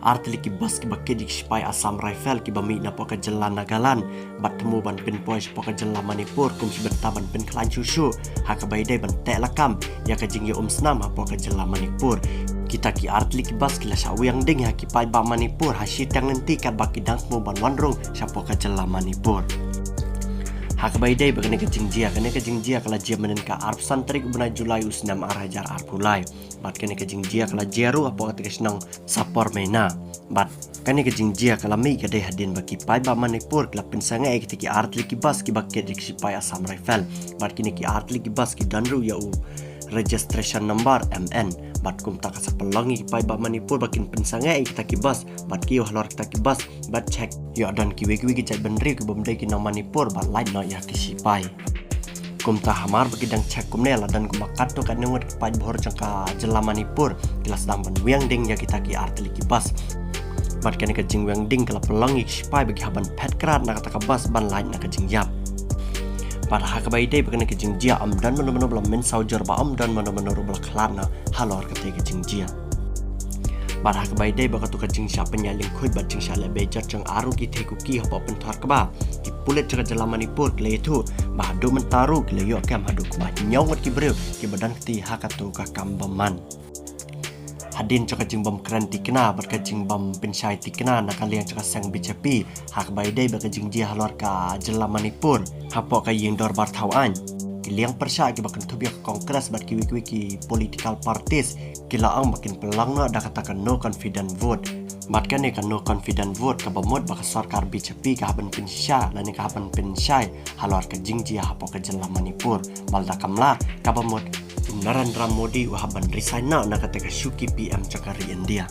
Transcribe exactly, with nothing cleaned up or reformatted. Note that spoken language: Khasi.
Artylli ki bus kiba kit ïa ki shipai Assam Rifle kiba mih napoh ka jylla Nagaland bad thmu ban pynpoi shapoh ka jylla Manipur kum shi bynta ban pynkhlaiñ shuh shuh ha kaba ïadei ban teh lakam ïa ka jingïaumsnam hapoh ka jylla Manipur. Kita ki artylli ki bus ki la shah wiang ding ha ki paidbah Manipur ha shiteng lynti katba ki dang thmu ban wan rung shapoh ka jylla Manipur. Ha kaba ïadei bad kane ka jingjia, kane ka jingjia ka la jia mynhynnin ka arphew san tarik u bnai July u snem ar hajar arphew lai. Bad kane ka jingjia ka la jia ruh hapoh kata ka shnong Sapormeina. Bad kane ka jingjia ka la mih ka dei hadien ba ki paidbah Manipur ki la pynsangeh ïa kita ki artylli ki bus kiba kit ïa ki shipai Assam Rifle. Bad kine ki artylli ki bus ki don ruh ïa u registration number M N. Bad kumta ka sa pynlong ïa ki paidbah Manipur ba kin pynsangeh ïa kita ki bus bad kiew halor kita ki bus bad check ïoh don kiwei kiwei ki jaitbynriew kibym dei ki nong Manipur ban lait noh ïa ki shipai. Kumta hamar ba ki dang check kumne la don kumba katto katne ngut ki paidbah jong ka jylla Manipur ki la sdang ban wiang ding ïa kita ki artylli ki bus. Bad kane ka jingwiang ding ka la pynlong ïa ki shipai ba ki hap ban phet krad na kata ka bus ban lait na ka jingïap. Bad ha kaba ïadei bad kane ka jingjia ym don mano mano ba la mynsaw jur bad ym don mano mano ruh ba la khlad noh halor kata ka jingjia. Bad ha kaba ïadei bad kato ka jingshah pynïaid lyngkhuid bad jingshah leh beit jot jong ar ngut ki thei kuki hapoh pynthor kba, ki pulit jong ka jylla Manipur ki la ïathuh ba haduh mynta ruh ki la ïoh kem haduh kaba hynñiew ngut ki briew kiba don kti ha kato ka kam bymman. Hadien jong ka jingbym kren thikna bad ka jingbym pynshai thikna na ka liang jong ka seng B J P ha kaba ïadei bad ka jingjia halor ka jylla Manipur hapoh ka ïing dorbar thaw aiñ, ki liang pyrshah kiba kynthup ïa ka Congress bad kiwei kiwei ki political parties ki la ong ba kin pynlong noh da kata ka no confidence vote. Bad kane ka no confidence vote kaba mut ba ka sorkar B J P ka hap ban pynshisha lane ka hap ban pynshai halor ka jingjia hapoh ka jylla Manipur. Bad lada kam lah, kaba mut u Narendra Modi u hap ban resign noh na kata ka shuki P M jong ka ri India.